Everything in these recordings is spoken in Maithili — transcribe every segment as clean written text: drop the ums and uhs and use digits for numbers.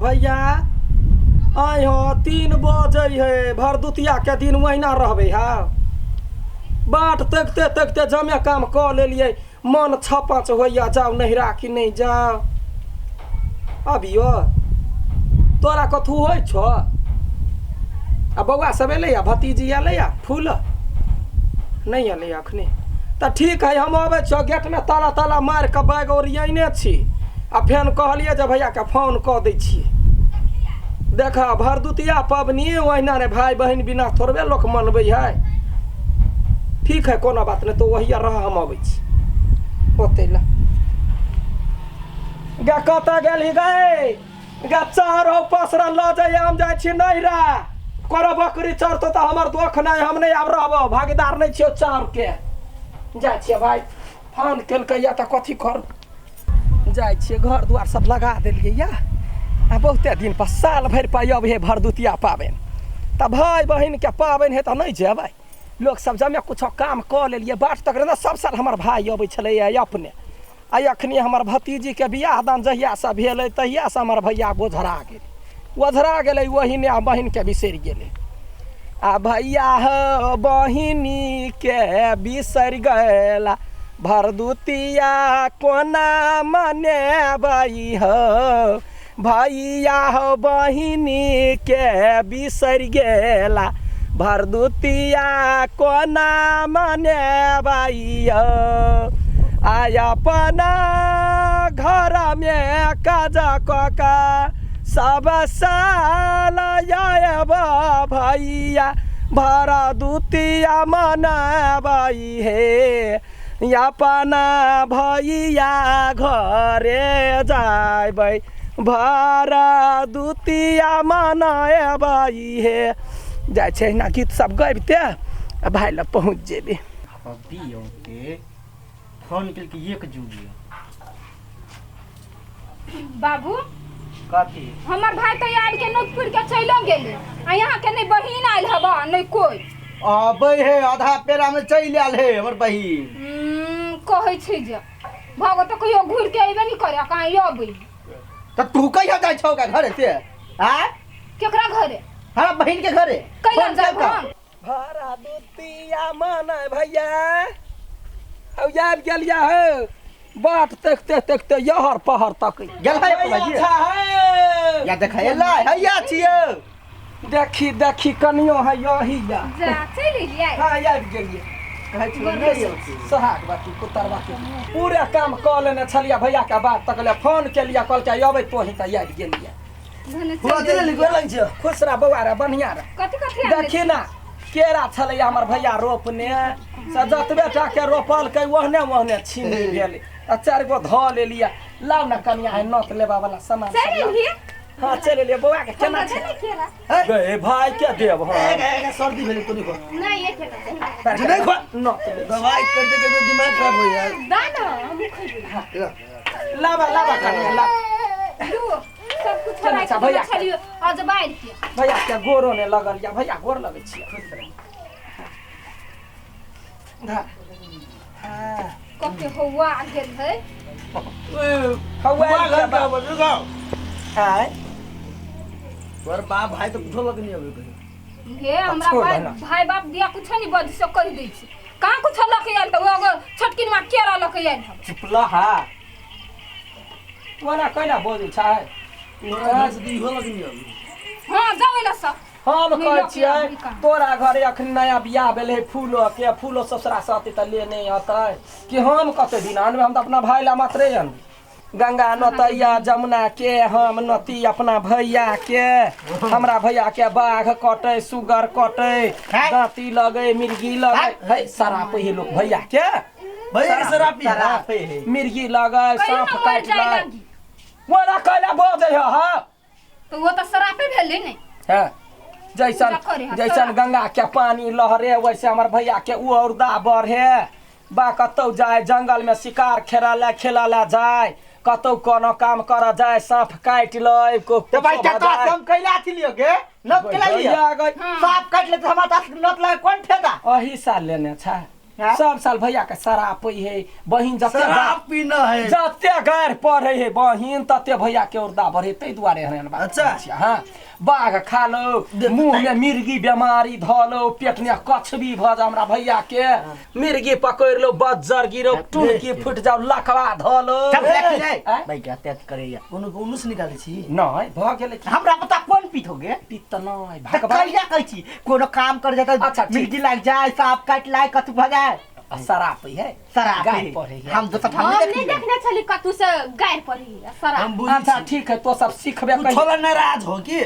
भैया आइ हो 3 बजे है भरदुतिया के दिन ओहिना रहबै हा बाट तकिते तकिते जमे काम कऽ लेलियै मन छपच होइया जाउ नहिरा कि नहि जाउ अबियो तोरा कथू होइ छौ आ बौआ सब एलैया भतीजी एलैया फूल नहि एलैया अखने तऽ ठीक है हम अबै छियौ गेटमे ताला ताला मारि कऽ बैग ओरियने छी आ फेन कहलियै जे भैयाके फोन कऽ दै छियै देख भरदुतिया पबनी ओहिना ने भाय बहिन बिना थोड़बे लोक मनबै है ठीक है कोनो बात नहि तो वही रह हम अबै छी ओतै ला गे कतऽ गेलही गै गे चार हो पसरा लऽ जाइए हम जाइ छी नैहरा करो बकरी चरतो तऽ हमर दोख नहि हम नहि आब रहबो भागीदार नहि छियौ चाउरके जाइ छियै भाय फोन केलकै या तऽ कथी करू जाइ छियै घर दुआर सब लगा देलियै या आ बहुते दिन पर साल भरि पर अबै है भरदुतिया पाबनि तऽ भाय बहिनके पाबनि है तऽ नहि जेबै लोक सब जमे कुछो काम कऽ लेलियै बाट तक ने सब साल हमर भाय अबै छलैया अपने आ अखनी हमर भतीजीके बियाह दान जहियासँ भेलै तहियासँ हमर भैया ओझरा गेलै ओझरा गेलै ओहिने आ बहिनके बिसरि गेलै आ भैया हो बहिनीके बिसरि गेला भरदुतिया कोना मनेबै हो भैया हो बहिनीके बिसरि गेला भरदुतिया कोना मनेबै हो आय अपना घरमे काज कऽ कऽ सब साल आयब भैया भरदुतिया मनाबै हे अपना भैया घरे जायबै भरदुतिया मनाबै हे जाइ छै अहिना गीत सब गबिते आ भाय लग पहुँच जेबै। अभी औते फोन केलकै एक जुगिया। बाबू कथी हमर भाई तो आबि के नोतपुर के चलो गेले आ यहाँ के नहीं बहिन आयल हबा नहीं कोई अबै हे आधा पेड़ा में चलि आयल हे हमर बहिन। कहै छै जे भगो तो कहियो घुर के अइबे नहीं करे कहाँ अबै तऽ तू कहिया जाइ छौ ओकरा घरे से आय केकरा घरे हमरा बहिन के घरे कैला फोन जाब केलका। हम भरा दुतिया मानै भैया हौ आबि गेलिया हौ बाट देखते देखते यहर पहर तक गेल है अपन भाईजी? अच्छा है या देखा एलै हैया छियौ देखी देखी कनियो है यही या जा चलि एलियै हाँ आबि गेलियै कहै छियौ नहि औतै। सोहाग बाती पुतर बाती पूरा काम कऽ लेने छलियै भैया के बात तकले फोन केलियै कहलकै अबै तोही तऽ आबि गेलियै भने पूरा चलि चलि एलियै। गोर लगै छियौ खुश रह बौआ रे बढ़िआँ रह कथी कथी आनने देखी ना केरा छलै हमर भैया रोपने से जतबे टाके रोपलकै ओहने ओहने छीनी भेलै आ चारि गो धऽ लेलियै लाउ ने कनिया है नत लेबा वाला सामान सब चलि लाउ। एलियै हाँ चलि एलियै बौआ के केना हमरा छै देने केरा गे भाय के देब हम ए, ए, सर्दी भेलै तोनी को नहीं ये केरा चाही। नहीं खा नत ले दवाई करते करते दिमाग खराब हो यार दा ना हमहूँ खैबै लाबा लाबा कनिया ला लू सब कुछ चल अच्छा, भैया। छलियो अजबाइन के भैया के गोरो ने लगल या भैया गोर लगै छियै धर हाँ कते हौवा गेल है हौवा बुआ घर के आबै रुको आय तोहर बाप भाई तो कुछो लग नहीं अबै कहियो हे हमरा छोड़ भाई देना। भाई बाप दिया कुछ नहीं बज से कह दै छी कहाँ कुछ लके आयल त ओ छोटकिन मा केरा लके आयल हब चुपला हा ओना कैला बजै छै तोरा घर से इहो लग नहीं अबै हां जाओ एला सब हम नहि कहै लऽ के छियै आबी कहाँ। तोरा घरे अखन नया बियाह भेलै फूलो के फूलो ससुरा से अतै तऽ ले नहि अतै कि हम कते दिन अनबै हम तऽ अपना भाय लए मात्रे अनबै गंगा नतैया जमुना के हम नती अपना भैया के हमरा भैया के बाघ कटै सुगर कटै दाँती लगै मिर्गी लगै है शराप है लोक भैया के भैया के शराब पी शरापे है मिर्गी लगै कहियो साँप ना मर काटि जाए लै लगी ओना कैला बजै है हँ तो वो तो शराबे भेलै ने हाँ जैसन पूजा करे हँ, जैसन तोरा। गंगा के पानी लहरे वैसे हमर भैया के उ औरदा बढ़े बा कतौ जाए जंगल में शिकार खेला ला खेला ला जाए कतौ कोनो काम कर जाए सांप काटि लै को तो भाई कुछो भऽ चाचा जाए। हम कैला थी लियो गे नत केला लियो भैया गई हाँ। सांप काट ले तो हमरा तास नत लगे कौन फायदा अही साल लेने छै हाँ? सब साल भैया के शराब पी है बहिन जते शराब पीना है। जते गारि पढ़े है बहिन तते भैया के औरदा बढ़े, ताहि दुआरे एहन बात अच्छा। करै छियै। हाँ, बाघ खा लो, मुंह में मिर्गी बीमारी धऽ लो, पेट में कछबी भऽ जाओ, हमरा भैया के मिर्गी पकड़ि लो, बज्जर गिरो, टुनकी फुटि जाओ, लकवा धऽ लो। चल देख ले। आँय? भाई क्या तेज करैया। कोनो कोनो से निकालै छी। नहि भऽ गेलै की? हमरा पता कोन पीत हो गे? पीत तऽ नहि तऽ भगवान। कहिया कहै छी कोनो काम कर जाता। अच्छा, ठीक। मिर्गी लागि जाए, सांप काटि लाए, कथू भऽ जाए। आ शराब पी है, शराब गारि पी। पढ़े है। हम दोसर ठाम हम नहि नहीं देखलियै। देखने छली कतू से गारि पड़ी आ शराब। हम बुझै अच्छा छी। ठीक है, तो सब सिखबे तू कही। थोड़ा नाराज हो की?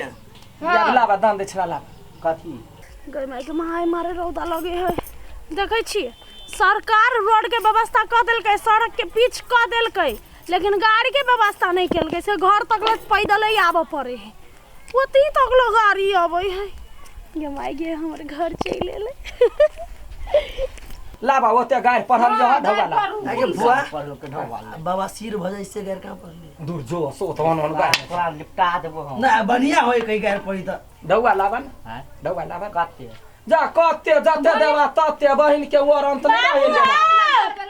हाँ। लाबा दान दे छला लाबा। कथी? गै माय के माय, मारे रौदा लगे है। देखै छियै सरकार रोड के व्यवस्था कऽ देलकै, सड़क के पीच कऽ देलकै, लेकिन गाड़ी के व्यवस्था नहि केलकै, से घर तक ले पैदले आबऽ पड़े है, ओतही तक ले गाड़ी अबै है। गे माय गे, हमर घर चलि एलै। लाबा ओते गारि पढ़ल जो हाँ, ढौआ गारि लाबा। पढ़ू। आगे बुआ पढ़ो के ढौआ ले। बाबा सिर भऽ जाइ से गारि कहाँ पढ़ली? दूर जो सो तहन हन गारि। तोरा निपटा देबो हम। ना बढ़िया होय कहीं गारि पड़ी तऽ। ढौआ लाबा ने। आँय? ढौआ लाबा ने। कते? जा कते जते देबा तते बहिन के ओर अंत नहि रहे जेबा।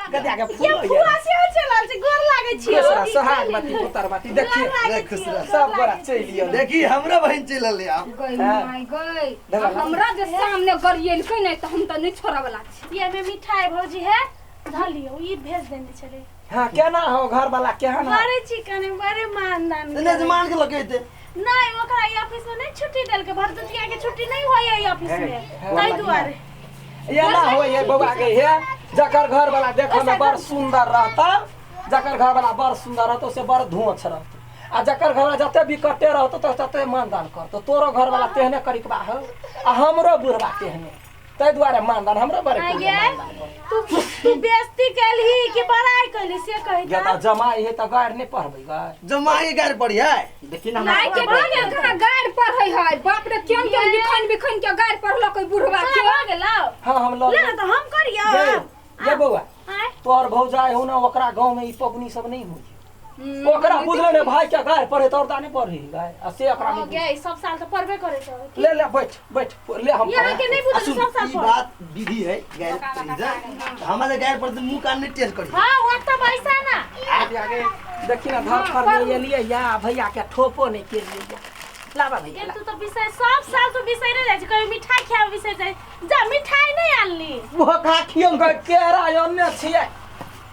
गदिया के ये फूल होइए। फुआ सेहो चलल छै, गोर लागै छियै। खुश रह, सोहागवती पुत्रवती, देखिए गोर लागै खुश छियै, रह। गोर सब गोरा लागै चलि गेल। देखी हमरा बहिन चलि एलै आब। गई हाँ। माय गई, देखा आ हमरा जे सामने गरियलकै नहि तऽ हम तऽ नहि छोड़ऽ वाला छी। छी। ये में मिठाई भौजी है, धऽ लियौ, ई भेज देने छलै। हाँ केना हो घर वाला केहन हो? बड़े चिकन, बड़े मानदान। ने जमान के लगेते। नहीं, ओकरा ई ऑफिस में नहीं छुट्टी देलकै, भरदुतिया के छुट्टी नहीं होय ई ऑफिस में, ताहि दुआरे। एना होइ है बौआ गे, हे जकर घर वाला देखऽ में बड़ सुंदर रहता, जकर घर वाला बड़ सुंदर रहतो से बड़ धोछ रहतो, आ जकर घर वाला जते बिकटे रहतो तो तते मानदान करतो। तोरो घर वाला तेहने करिकबा हो आ हमरो बुढ़बा तेहने, ताहि दुआरे मानदान हमरो बड़े आँय कुल गे, मानदान करतो। तू तू बेइज्जती केलही कि बड़ाई केलही से कहि गे तऽ। तऽ जमाइ है तऽ गारि नहि पढ़बै गारि। जमाई गारि पड़ी है। देखी ना हमरा। माय के बहिन कहाँ गारि पढ़ै है, बाप रे, केहन केहन लिखन बिखन के गारि पढ़लकै बुढ़वा के। भऽ गेलौ? हाँ हम लऽ ले ने तऽ हम करियौ। गे, गे बौआ, आँय? तोहर भौजाइ हो ना, ओकरा गाँव में ई पबनी सब नहीं होइ। ओकरा बुझलो ने भाई के गारि पढ़े तऽ औरदा नहि पढ़े गारि, आ से ओकरा हो नहि गे, सब साल तऽ पढ़बे करै छौ। बुझल। ले ले बैठ बैठ ले हम यहाँ के नहीं आ बुझल सुन, सब साल ई पढ़। बात विधि है गारि पड़ी जा। हमरा जे गारि पड़तै मुँह कान नहि टेढ़ करी। हाँ वो तऽ पैसा ना। देखी ना धर फर नहीं एलियै या भैया के ठोपो नहीं केलियै या। लाबा भैया ये ला। तू तो बिसर सब साल तू बिसरे जाइ छै, कभी मिठाई खियाबै बिसरि जाइ, जा मिठाई नहीं आनली। वो कहाँ खियौ? गै केरा अनने छियै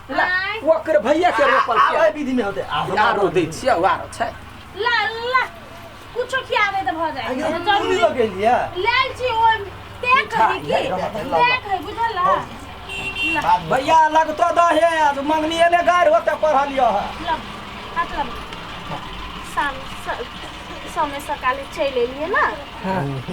ला, आँय? ओकर भैया के रोपल आबै केरा। विधि में होतै। आ आरो दै छियै, आरो छै। ला ला कुछो खिया दे तऽ भऽ जाइ पूरी लगेलियै। लेल छी ओ देख है की देख है बुझल ला। भैया लगतो दहे आज मंगनी एने गारि होते पढ़लियो है। ला हाथ ला। शाम समय सकाले चलि एलियै ना।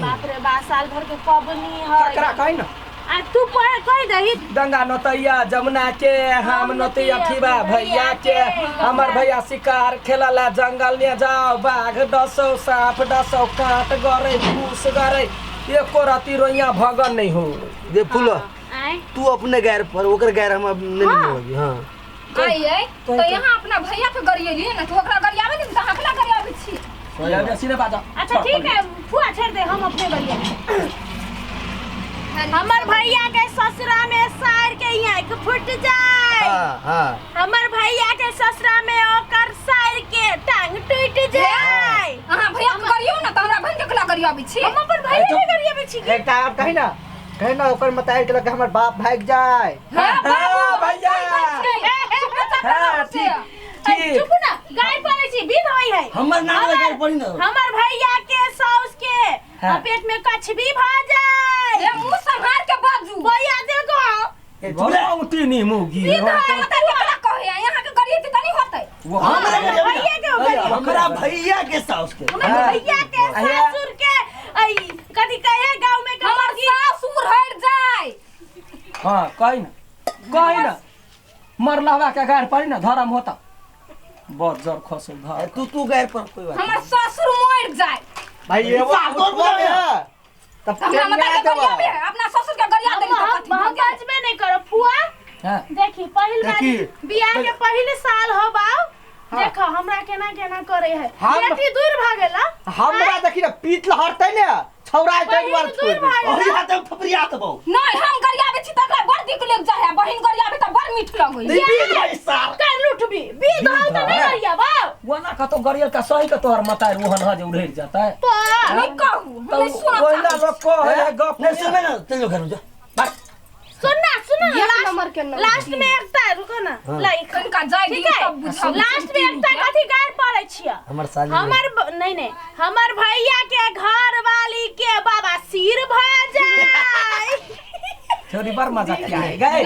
बाप रे बा, साल भर के पबनी है। ककरा कही ना? आ तू पढ़ कहि दही। गंगा नोतैया जमुना के, हम नोतैया खीबा भैया के, हमर भैया शिकार खेलला जंगल ने जाओ, बाघ डसौ सांप डसौ, काट गरे फूस गरे, एको रति रोइया भगन नहीं हो। दे फूल। आँय? तू अपने गारि पर ओकर गारि हम अब नहीं होगी। हाँ आई आई तो यहाँ अपना भैया के गरियलियै ने, तऽ ओकरा गरियाबै ने तऽ अहाँ केना गरियाबै छी? या बेसी ने बाजा। अच्छा ठीक है फुआ, छोड़ दे, हम अपने बढ़िया। हमर भैया के ससुरा में सार के आँख फूट जाए। हाँ हाँ। हमर भैया के ससुरा में ओकर सार के टांग टूट जाए। अहाँ भैया के गरियौ ने तऽ हमरा बहिन के केना गरियाबै छी? हम अपन भैया के गरियाबै छी की? एकटा आब कही ना, कही ना ओकर मताई के लगे हमर बाप भागि जाए। हाँ, हाँ, भैया। हाँ, ठीक ठीक। चुप ना, गाय पड़ै छी, विध होय है। हमर नाम लगा गारि पड़ी ना। हमर भैया के साउस के हाँ। पेट में कछबी भ जाए। ए मुँह सम्हार के बाजू। भैया देखो भौती नी मुगी। विध होय है, तऽ केकरा कहै है? यहाँ के गरियेतै तऽ नहि होतै। हमरा भैया के गरियाबै। हमरा भैया के साउस के, हमर भैया के ससुर के ऐ कथी कहे गांव में के हमर सासुर हटि जाय। हाँ कही ना, कही ना मरलहवा के गारि पड़ी ना, धर्म होता बहुत जर खसो धर। तू तू गारि पर कोई बात। हमर ससुर मरि जाय। भाई ये वो है तब हमरा प्रेम मताई में के गरियाबै देबा। है, अपना ससुर के गरिया देली तऽ कथी हम भऽ गेल? बचबे नहीं करब फुआ। हाँ देखी पहिल बार देखी। बियाह के पहले साल हो बाऊ, देखो हमरा केना केना करे है, बेटी दूर भ गेला। हमरा देखी ना पीत लहरतै ने, छौरा है तै दुआरे बहिन छोड़ दूर भऽ ओही हाथे थपरिया देबौ। नहीं, हम गरियाबे छी तकरा बड़ दिक लग जाय है, बहिन गरियाबे त बड़ मीठ लगै। नहीं बीत भाई सार। कर लुटबी बीत हो त नहीं गरियाबो। वना कतो गरियल का सही के तोहर मतार ओहन ह जे उड़ेर जाता है। तो नहीं कहू, हम नहीं सुनऽ ओहिना चाहै लोग कहे है गप। नहीं सुनबे ना, चल जो घर में जा। बस। सुन ना, सुन ना, एक लास्ट नंबर के नंबर। लास्ट में एकटा रुको ना, लाइक कनिका जाय ठीक दियौ है तब बुझाबै। लास्ट में एकटा कथी गार पड़ै छियै? हमर साली हमर नहीं नहीं, हमर भैया के घर वाली के बाबा सिर भ जाय। छोरी बड़ मजा क्या है गए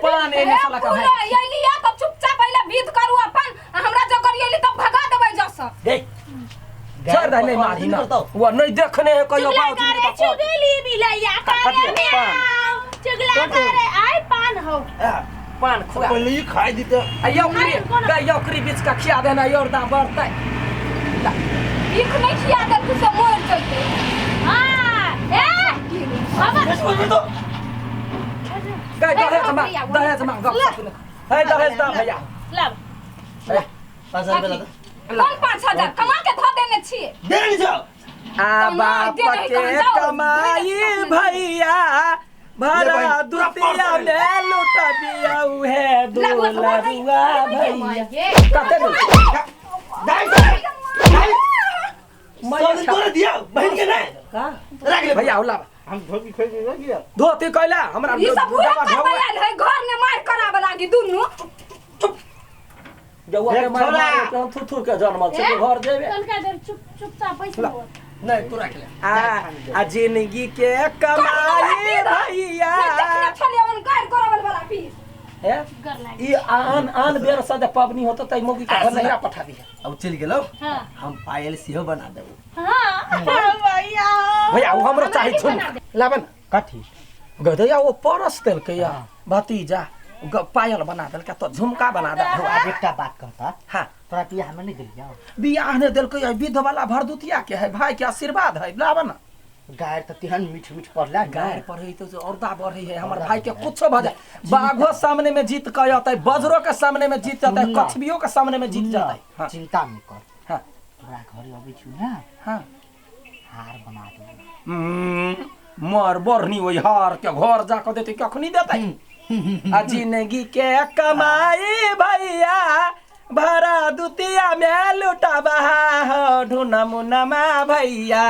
पान एने साला का भाई। अइली या त चुपचाप अइला विध करू अपन, आ हमरा जो गरियली त भगा देबै जस। देख छोड़ दे, नहीं मारी ना वो नहीं देखने है कहियो चुगला बाऊ करे जी। चुगली बिलैया करे म्याऊ, चुगला करे आय पान हो। पान खुआ पहले ही खाई दी तो आ यौकरी गई, यौकरी बीच का खिया देना और दाम बढ़तै। भीख नहीं खिया दे तू से मर जइते। हां ए हमर तो गई दहेज मांग, दहेज मांग गप सप है, दहेज दा भैया। लब 5000 रुपया लगा। कौन 5000 कमा के धऽ देने छियै? दे नहीं जाओ। आ बाप के कमाई भैया भरा दुतिया में लुटबिया उहे दुलरुआ भैया। कते दू दाई दाई तोरे दिया बहन के नहीं का रख ले भैया होला। हम धोती खोल के रख लिया। धोती कैला हमरा ई सब पूरा करबै है, घर में मार कराबे लागी दुनू। जौआ के मार मार के हम थू थू के जनमल छै, घर जेबे। तनका देर चुप चुपचाप बैठ। नहीं तू रख ले। आ जिंदगी के कमाई भैया देखने छलियै उन गार कराबे वाला पीस है ई आन आन बेर से जे पबनी होतो त मोगी के घर नहिरा पठा दिया। अब चल गेलो। हां हम पायल सेहो बना देबो। हां भैया भैया वो हमरो चाही झुमका लाबे ना। कथी गदैया वो परस देलकै या भतीजा पायल बना देलकै तो झुमका बना दे। अब एकटा बात कहता। हां तोरा बियाह में नहीं देलियो? बियाह ने देलकै है, विध वाला भरदुतिया के है, भाई के आशीर्वाद है, लाबे ना। गायर त तेहन मीठ मीठ पढ़ला। गायर पढ़े तो जो औरदा बढ़े है, हमर भाई के कुछो भ जाए, बाघो सामने में जीत के अतै, बजरो के सामने में जीत जतै, कछबियो के सामने में जीत जतै। हां चिंता नहीं कर। हां तोरा घर अबै छु ना। हां हार बना देबो। मर बरनी ओइ हार के घर जा के देतै कखनी देतै। आ जिंदगी के कमाई भैया भरा दुतिया में लुटाबा हो ढुना मुनमा भैया,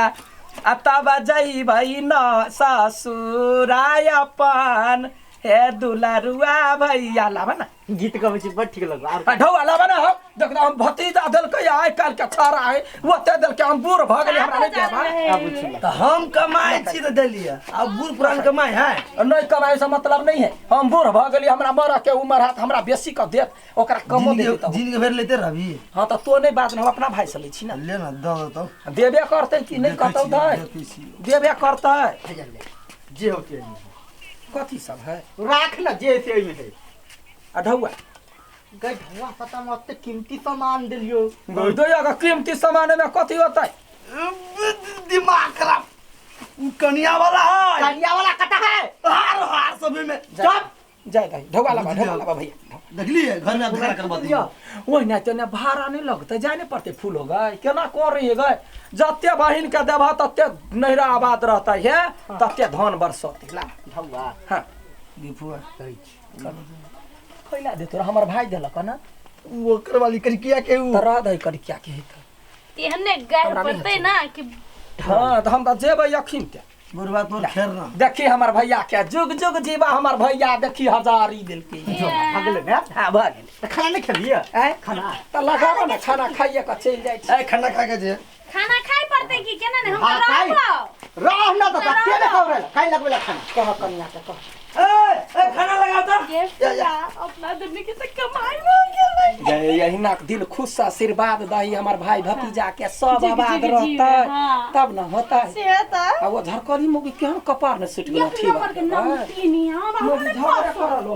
आ तब जइबै न ससुराय अपन हे दुलरुआ भैया। लाबे ना गीत गबै छी बड़ ठीक लगलो। आ ढौआ लाबे ना हो, देख हम भतीजा देलकै आइ काल्हि के छाड़ा है ओते देलकै, हम बूढ़ भऽ गेलियै हमरा नहि देबा। तो हम कमाए छी तो देलिए, अब बूढ़ पुरान कमाए है नहीं, कमाए से मतलब नहीं है, हम बूढ़ भऽ गेलियै, हमरा मरऽ के उमर है, हमरा बेसी के देत ओकरा कमो देत। जिंदगी भरि लेते रहबी। हां त तो नहीं बात, हम अपना भाई से लै छी ना। ले ना दो तो देबे करतै कि नहीं कतौ दै देबे करतै जे होते कथी सब है राख ना जे से ओइमे है। आ ढौआ गई ढौआ पता में ओते कीमती सामान देलियो। गई का कीमती सामान में कथी होतै? दिमाग खराब कनिया वाला है, कनिया वाला कटा है हार हार सब में चुप जाय दही ढौआ लाबा, ढौआ लाबा भैया। देखलिए घर में अब करबा दियो। ओहिना तेना भाड़ा नहीं लगतै, जाय नहीं पड़तै फूल हो गए केना करी गए, जते बहिन के देबह तते नहिरा आबाद रहतै है, तते धन बरसतै। ला ढौआ। हां दीपुआ कहै छी कैला दे तोरा हमर भाई देलक ना उ ओकर वाली करिकिया के उ त रह दही करिकिया के हेतै तेहने गार पड़तै ना कि। हां त हम त जेबै अखिन ते बुढ़वा तोर खेर ना। देखी हमर भैया के जुग जुग जीवा हमर भैया, देखी हजारी देलकै। भगले ने? हां भऽ गेलै। त खाना नहीं खेलिए? आय खाना त लगाबो ना, खाना खाइए के चलि जाइ छी। ए खाना खा के जे खाना खाइ पड़तै कि केना ने हम त रहब रह ना त के ने खबरे खाइ लगबे खाना कह कनिया के कह। ए ए खाना लगाओ त अपना आदमी के त कमाई भ गेलै। जय यहिना के दिल खुश आशीर्वाद दही हमर भाई भतीजा के सब आबाद रहतै तब न होतै से त। आ वो झरकरी मोगी केहन कपार ने सुट गेल। ठीक नमकीन हम झगड़ा करल हो।